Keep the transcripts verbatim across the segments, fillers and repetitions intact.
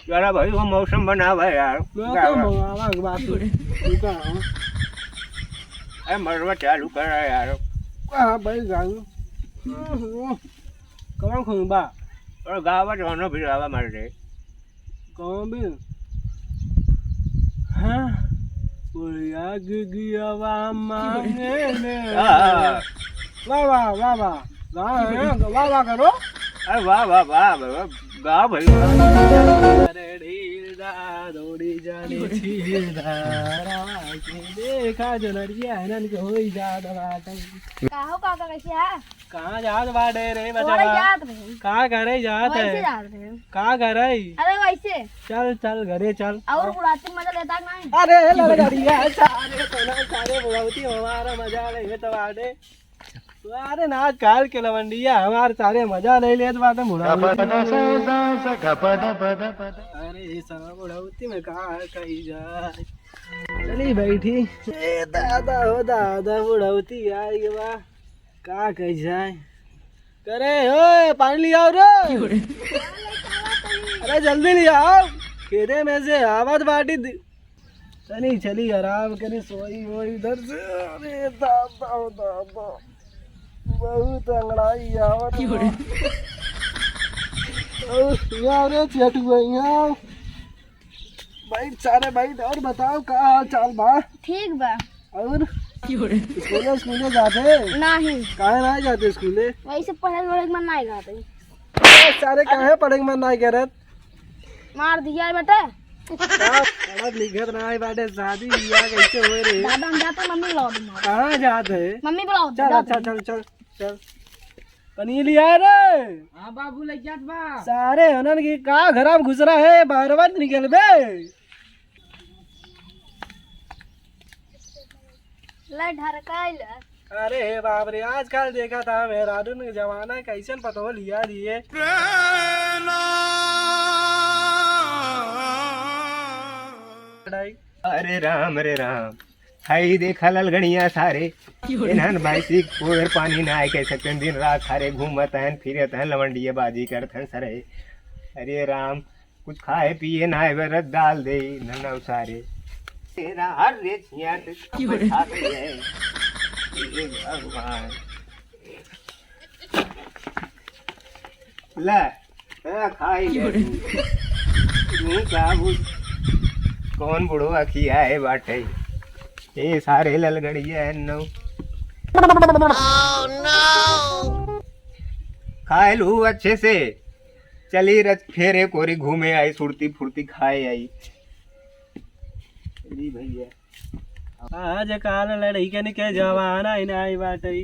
चला भाई, वो मौसम बनावा यार। मैं तो मंगावा के बात है। तू का हो? अरे मरवा चालू करा यार। कहाँ भाई गाँव? कौन खुलबा? और गावा जवानो भी गावा मार दे। कौन भी? हाँ? बोलिया गिगियावा मांगे ने। हाँ, हाँ। वाह, वाह, वाह, वाह। वाह, वाह, वाह, वाह करो। अरे वाह, वाह, वाह, वाह, वाह। गाओ भाई, वाह। अरे ढील दा, दौड़ी जाने छील दा। रावा के देखा जो नरिया है ना, इनके होई जात बाटे। का हो काका, कैसे है? कहाँ जात बाटे रे तोहरे बचवा? जात रहे। का करे जात वैसे है? जात रहे। का करे? अरे वैसे। चल, चल, घरे चल। और बुढ़ाती मजा लेता कि नहीं? अरे लड़गड़िया, सारे सोना, सारे बुढ़ौती हमारा मजा ले तो बाटे। अरे ना, आज काल के लवंडिया हमार सारे मजा ले लेत बाटे बुढ़ौती। अरे ये साला बुढ़ौती में का कही जाए। चली बैठी। ए दादा हो दादा, बुढ़ौती आई बा। का कही जाए? करे, ओए, पानी ले आओ रे। अरे, जल्दी ले आओ। खेते में से आवत बाटी दि-, चली, चली, आराम करी, सोई, वोई इधर से। अरे, दादा, ओ दादा। बहुत अंगड़ाई आवत बा। और यहाँ रे, चेटुआ, यहाँ। बैठ सारे बैठ, और बताओ का हाल चाल बा? ठीक बा। और? क्यों रे? स्कूले, स्कूले जाते? नहीं। काहे नहीं जाते स्कूले? वैसे पढ़े वढ़े के मन नहीं करत। ए, सारे काहे पढ़े के मन नहीं करत? मार दिया है बेटा। का पढ़त लिखत नहीं बाटे, शादी बियाह कैसे होए रे? दादा हम जाते, मम्मी बुलाओ तुम। कहाँ जात है? मम्मी बुलाओ, चल, जाते। अच्छा, चल, चल, चल। पनीलिया रे। हाँ बाबू, लग जात बा। सारे हनन की का घर में घुस रहा है, बाहर मत निकल बे। ले ढरकाइल। अरे हे बाप रे, आजकल देखा था मेहरारून के जमाना, कैसन पतोह लिया दिए। अरे राम रे राम, हई देखा ललगड़िया सारे, इन्हन बाइसी कोयर पानी ना आए कह सकते, दिन रात सारे घूमत हैं, फिरत हैं, लवंडिया बाजी करत हैं सरे। अरे राम, कुछ खाए पिए ना आए, बरत डाल दे ननौ सारे। तेरा हर रे छिया ते क्यों रे? खा गए हैं। हे भगवान। ले, ए, खाई ले तू। तू का बुझ-, कौन बुढ़वा खियाए बाटे? ए, सारे ललगड़िया है नौ। खाए लू अच्छे से। चली रच फेरे कोरी घूमे आई, सुरती फुर्ती खाए आई। जी भैया। आज काल लड़िकन के जमाना ही नाई बाटे।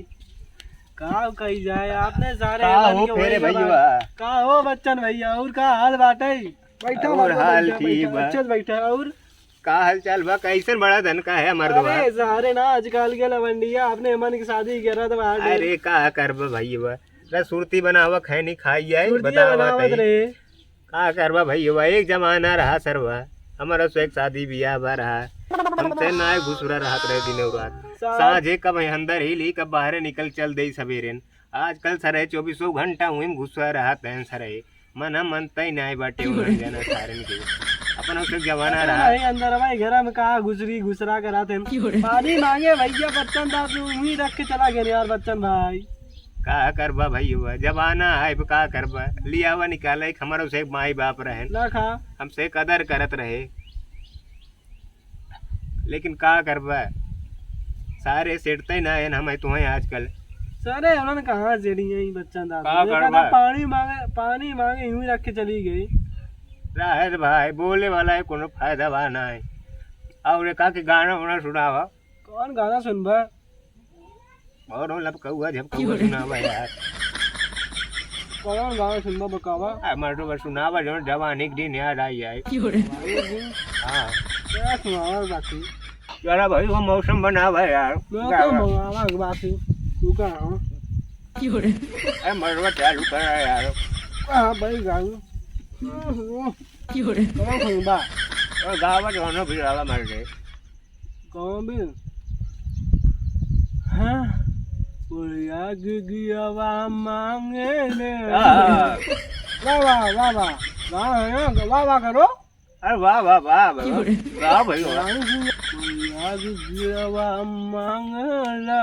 का कही जाए, आपने सारे का हो फेरे भैया? का हो बच्चन भैया, और का हाल बाटे? बैठा और हाल ठीक बा। अच्छे से बैठा। और का हाल चाल बा? कैसन बड़ा धन का है मर्दवा? अरे सारे ना आजकल के लवंडिया, आपने मन की शादी करत बाटे। अरे का करबा भैया, बस सुरती बनावा, खैनी खाई जाए, सुरतिया बतावा बनावत रहे। का करबा भैया, एक जमाना रहा सरवा, हमारा से एक शादी बियाह बा रहा, हमसे ना घुसुरा रहत रहे दिन और रात। साँझे कब अंदर ही ली, कब बाहरे निकल चल दे सवेरे। आजकल सरे चौबीसों घंटा वहीं घुसुरा रहत हैं सरे, मन हम मनता ही नहीं बाटे उन्हन जना सारन के। अपन उसे जमाना रहा। भाई अंदर भाई घर में का घुसरी घुसरा करत हैं। पानी मांगे भैया बच्चन दा, तू वहीं रख के चला गया यार बच्चन भाई। का करबा भैया, जमाना है, अब का करबा? लियावा निकाले, एक हमारो से माई बाप रहन। ना खा। हमसे कदर करत रहे। लेकिन का करबा? सारे सेटते ना हैं, हम तुहें आजकल। सारे उन्हन कहाँ से रही हैं बच्चा दादा? का देखा करबा? ना, पानी मांगे, पानी मांगे यूं ही रख के चली गई। राहत भाई, बोले वाला है, कोनो फायदा बा ना है। और ये का के गाना वाना सुनावा। कौन गाना सुनबा? और हो लपकौआ झपकौआ सुनावा यार। कौन गाना सुनबा बकावा? आ, मर्दवा सुनावा, जौन जवानी के दिन याद आई जाए। जवानी के दिन? हाँ। क्या सुनावा बाकी? यार भाई, वो मौसम बनावा यार। मैं तो मंगावा के बात है। तू का हो? ए, मर्दवा चालू करा यार। हाँ भाई, गाऊ। कौन सुनबा? और गावा जौनो भी गावा मर गए। कौन भी? हाँ? बोलिया गिगियावा मांगे ने। हाँ। वाह, वाह, वाह, वाह। वाह, वाह, वाह, वाह करो। अरे वाह, वाह, वाह, वाह। वाह भाई, वाह। राम जी, भैया जी गिरवा मांगला।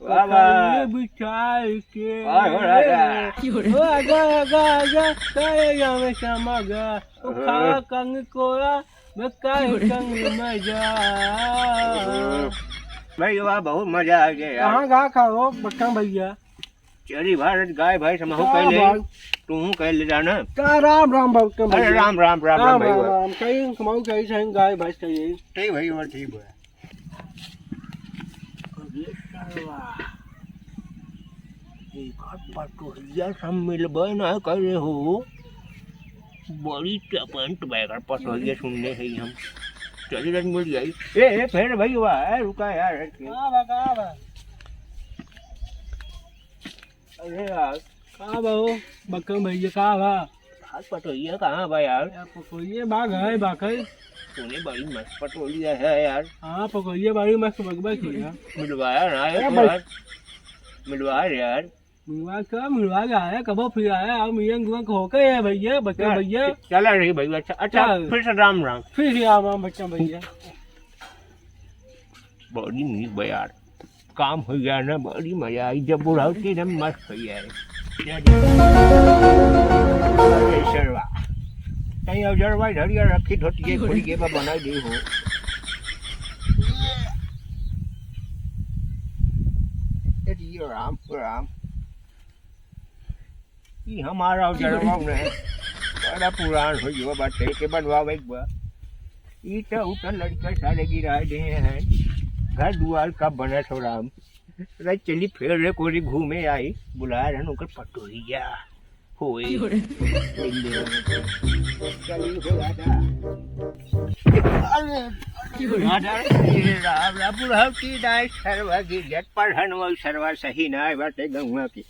वाह, वाह। पकड़िए बिछाई के। वाह, हो राजा। ओ आजा, आजा, आजा, काहे जावे समागा। ओ हाँ। खा कंग कोरा, मैं काहे कंग मजा। हाँ। भाई, वाह, बहुत मजा आ गया यार। कहाँ गा खा हो, बक्का भैया? चली भारत गाय भैंस हमहू का कह ले, बात? तूहू कह ले जाना। का राम राम बाबू के अरे भैया। राम राम राम राम राम भाई राम बा। राम। कहीं कमाऊ कहीं से गाय भैंस कहीं। ठीक भाई बा, ठीक बा। अरे सरवा, एकर पतोहिया सब मिलबे ना करे हो। बड़ी टपंट बैगर पतोहिया सुनने है हम। चली रन मिल जाई। ए, ए, फेर भाई बा, ए, रुका यार, हट के। का बा, का बा? अरे यार। का बा हो, बक्कम भैया, का बा? आज पटोहिया कहाँ बा यार? यार, पटोहिया बा, घर बा, कहीं। तूने बड़ी मस्त पटोहिया है यार। हाँ, पटोहिया बड़ी मस्त बगबा की है। मिलवाया ना है ए तो भाई। यार। मिलवा यार। मिलवा क्या? मिलवा के आया, कब फिर आया? अब मियंग गुआ को होके है भैया, बक्कम यार, भैया। चला रही भैया, अच्छा, अच्छा, चल। फिर से राम राम। फिर से राम राम, बक्कम भैया। बड़ी नीक बा यार। काम हो गया ना, बड़ी मजा आई। जब बुढ़ौती एकदम मस्त हो जाए। अरे सरवा, कहीं औजरवा धरिया रखी धोतिए खोल के बा बनाई दी हो। ए जी राम राम। ई हमारा औजरवा ने बड़ा पुरान हो गया बाटे के बनवावे के बा। ई तो उ तो लड़का सारे गिरा दे हैं। घर दुआर कब बने सो राम। अरे चली फेर रे कोरी घूमे आई, बुला रहन ओकर पटोहिया। होए। की हो रे? चली हो राजा। अरे, की हो रे? राजा, अरे राम, राम, बुढ़ौती दाई सरवा की जट पढ़न वो सरवा सही ना बाटे गौवा की।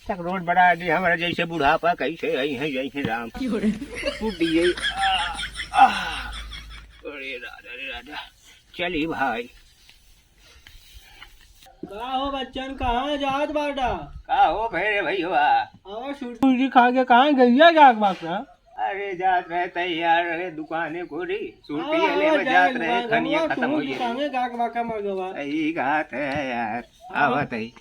तक रोड बड़ा आदमी हमारा जैसे बुढ़ापा कैसे आई है जैसे राम। की हो रे? टूट गई। आ, आ, अरे राजा, अरे राजा। चली भाई। का हो बच्चन, कहाँ जात बाटा? का हो भैरे भैया? आवा छुट्टी उट्टी खा के कहाँ गइया जात बाटा? अरे जात रहे तैयार रहे दुकाने को रे, सुरती आवा, ले आवा, में जात जाए रहे, दुकान, खनिया आवा, खत्म हो गई। दुकाने जात बाटा मगवा। सही बात है यार, हाँ। आवत है।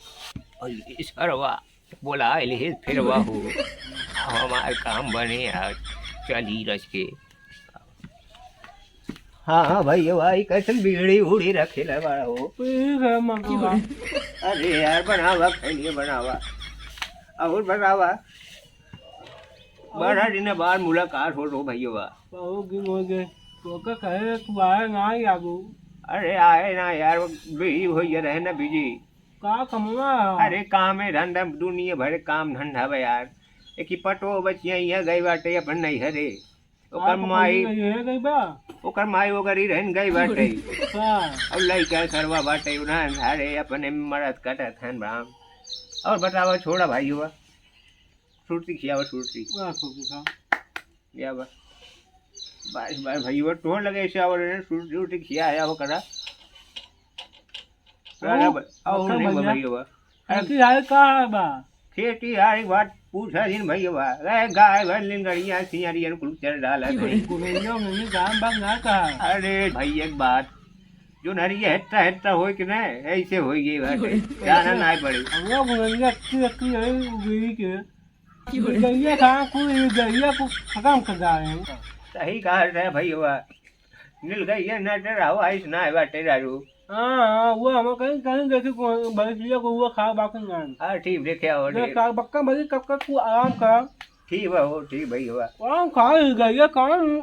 और इस सरवा बोला ले फिर वाहू। हमार काम बने आज, चली रच के। हाँ, हाँ, भाई, ये भाई, कैसन बीड़ी उड़ी रखे ले बड़ा हो? ठीक है, मगवा। अरे यार, बनावा, खैनी बनावा। और बनावा। बड़ा दिन बाद मुलाकात हो रो भैया। बहुत दिन हो गए। तो का कहे, तू आए ना आगू? अरे, आए ना यार, वो बिजी हो गया रहे ना, बिजी। का कमवा? अरे, काम है, धंधा, दुनिया भर काम धंधा बा यार। एक ही पटो बचिया यहाँ गई बाटे अपन नैहरे। ओकर माई, ओकर माई ओकरी रहन गई बाटे। हाँ। और लइका सरवा बाटे, उन्हें अंधारे अपने मरत कटत हन राम। और बतावा, छोड़ा भाई हुआ, सुरती खियावा, सुरती। वाह, सुरती खा। या बा। बाईस बार भाई हुआ, तोड़ लगे ऐसे और सुरती, सुरती खिया आया हो करा। राजा और बा-, और अच्छा नहीं बा भैया। भाई हुआ। खेती हाल का बा? खेती हाल एक बात पूछा दिन भैया बा। अरे गाय भर लिंगड़िया सियारियन कुल चर डाला की भाई। बोले? गुरैया में ये गांव बा ना कहा? अरे भाई एक बात, जो नरिया हेत्ता हेत्ता होई के ना, ऐसे होई गई बात। की बोले? जाना ना पड़े। हम लोग गुरैया की रखी है, उगली के। की बोले? गैया कहाँ को, ये गैया को खत्म कर डाले हैं। सही कहा रे भैया। मिल गई ये नटर हवा, इस ना बाटे दारू। हाँ, हाँ, वो हम कहीं, कहीं देखे को, भैंसिया को वो खा बाकी ना। हाँ, ठीक, देखे आओ, देख, ठीक। का बक्का भाई, कब, कब तू आराम कर। ठीक बा, हो, ठीक भाई, हुआ। आराम खा ही गई, ये काम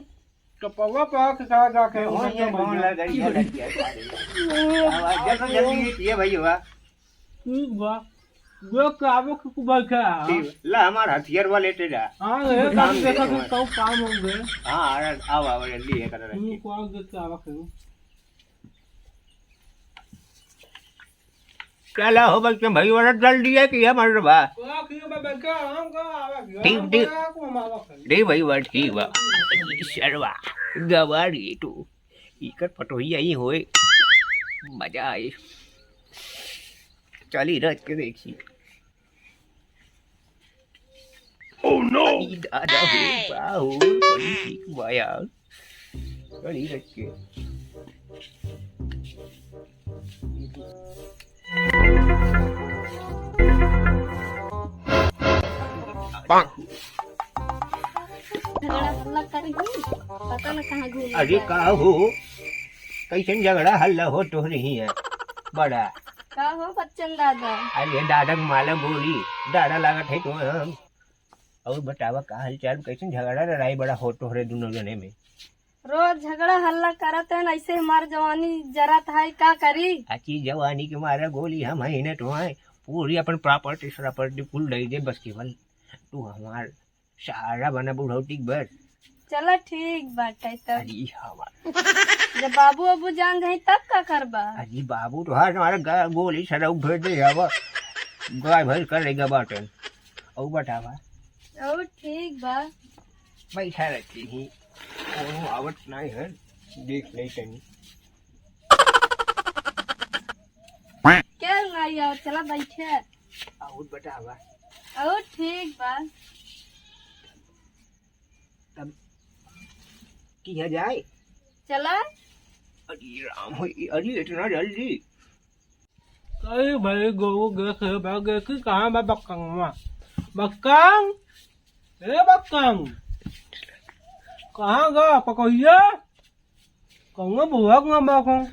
कपवा पे आके खा, खा के हो, ये बक्का कौन भैया। लग गई है, लग गया, सारे। आवाज, जल्दी, जल्दी, ये भाई, हुआ। ठीक बा। देख के आवे के कुबल के आ। ठीक, ला हमार हथियार वाले टेढ़ा। हाँ, ये काम काम देखा देखो। कि कब काम होंगे। हाँ, अरे, आओ, आओ, जल्दी ये कर रहे। हम्म, कौन देख के आवे के? चला हो बच्चे भाई, वाला जल्दी है कि ये मर बा। वाह, ठीक बा, बैठ के आराम कर, आवे के। ठीक, ठीक। आवे के, हम आवे के। ठीक भाई, बा, ठीक बा। सरवा, गवारी तू। इकर पटोहिया ही होए। मजा आए। चली रच के देखी। Oh no! अरे दादा हो, बा हो, बड़ी ठीक बा यार। बड़ी रख के। झगड़ा हल्ला कर गई, पता न कहाँ घूम अरे गया। का हो, कैसन झगड़ा हल्ला हो तोहरे हियाँ? बड़ा। का हो बच्चन दादा? अरे दादा के माला गोली, दादा लागत है तो हम। और बतावा का हाल चाल, कैसन झगड़ा लड़ाई बड़ा हो तोहरे दोनों जने में? रोज झगड़ा हल्ला करत है, ऐसे हमार जवानी जरत है, का करी? अच्छी जवानी के मारा गोली हम है न तो है, पूरी अपन प्रॉपर्टी सरापर्टी कुल दे दे, बस केवल तू हमार सहारा बना बुढ़ौती के बस। चला ठीक बाटे तब। अरे हमार जब बाबू अबू जान जाई तब का करबा? अरे बाबू तो हर हमारा गा-, गोली सरा उभर दे आवा, गाय भैंस कर लेगा बाटन। और बतावा। और ठीक बा। बैठा रहती ही, कोनो आवत नहीं है, देख ले तनी। क्या नहीं आवत, चला बैठे। और बतावा। और ठीक बा। तब किया जाए? चला। अरे राम हो, अरे इतना जल्दी? अरे भाई, गो, गो, गो, गो, गो, कि कहाँ बा बक्कंगवा? बक्कंग? ए बक्कंग, कहाँ गा पकड़िया? कहूँगा बुआ को बक्कंग,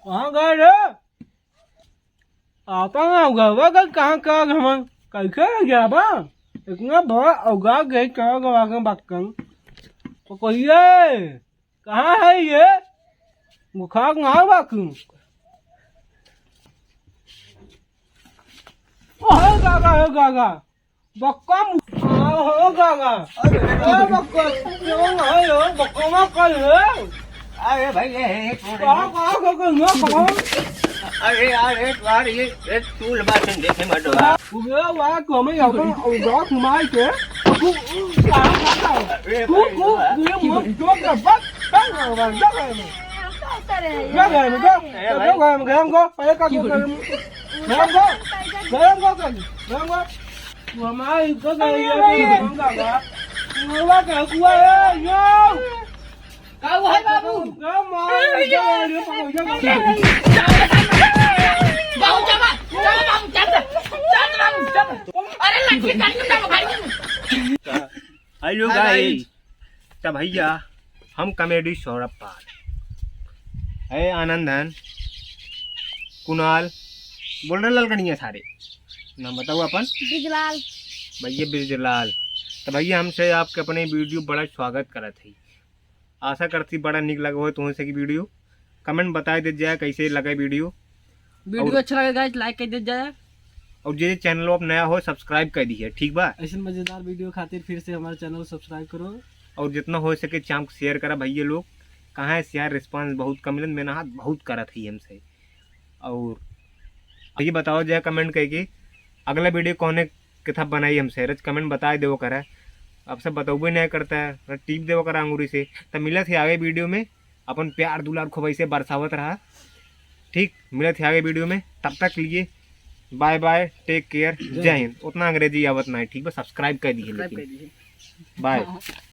कहाँ गा रे? आपन अउगावा के कहाँ का घमन? कैसे अउगावा? इतना बड़ा अउगा गई का अउगावा के बक्कन। तो कहिए, कहाँ है ये? गुखा कहाँ बाकी? ओ, हो गागा, हो गागा। बक्कम, आ, हो गागा। अरे, ओ, बक्कम, क्यों है यो? बक्कम कल है। अरे भाई, ये है, ये छोड़ कहाँ, दे। कहाँ, कहाँ, कहाँ, कहाँ? अरे यार, एक बार ये, ये टूल बासन देखे मत हो। उगे हुआ, कमे अपन उगा घुमाई के। तू, तू, कहाँ, कहाँ? अरे तू, भाई, तू, यार। ये मोर, तू, तू, बस, बस, बस, बस, बस। क्या करे? क्या करे? क्या करे? अरे भाई। क्या करे? क्या करे? पहले का क्या करे? गरम को, गरम को, गरम को। तू हमारी इज्जत नहीं है, अरे। हम दादा। तू हुआ क्या हुआ है, यो? का हुआ है बाबू? क्या मार, अरे, क्या मार, ये पकड़, ये पकड़। बाबू, चल, चल बाबू, चल, चल, चल बाबू, चल। अरे, लड़की काट के चल, भाई। Hello हाँ, guys। Guys। त भैया, हम comedy सौरभ पाल। है आनंद हन, कुणाल, बोल रहे ललकनिया सारे। नाम बताओ अपन। ब्रिजलाल। भैया ब्रिजलाल। त भैया हमसे आपके अपने video बड़ा स्वागत करत है। आशा करती बड़ा निक लगा हो तुमसे की video। Comment बताए दे जाए कैसे लगे video। Video और अच्छा लगे guys, like कर दे जाए। और जे channel आप नया हो, subscribe कर दीजिए, ठीक बा? ऐसे मजेदार video खातिर फिर से हमारे channel subscribe करो। और जितना हो सके चाम share करा भैया लोग। कहाँ है share, response बहुत कम मिलन, मेहनत बहुत करत है हमसे। और ये बताओ जाए comment करके अगला video कौने के था बनाई हमसे, रच comment बताए देवो करा। अब सब बतौबे नहीं करता है, टीप देवो करा अंगूरी से। त मिलत है आगे video में, अपन प्यार दुलार खूब ऐसे बरसावत रहा। ठीक, मिलत है आगे video में, तब तक लिए bye bye, take care, जय जय हिंद। हिंद। उतना अंग्रेजी आवत ना है, ठीक बा, subscribe कर दीजिए subscribe लेकिन। कर दीजिए। Bye। हाँ।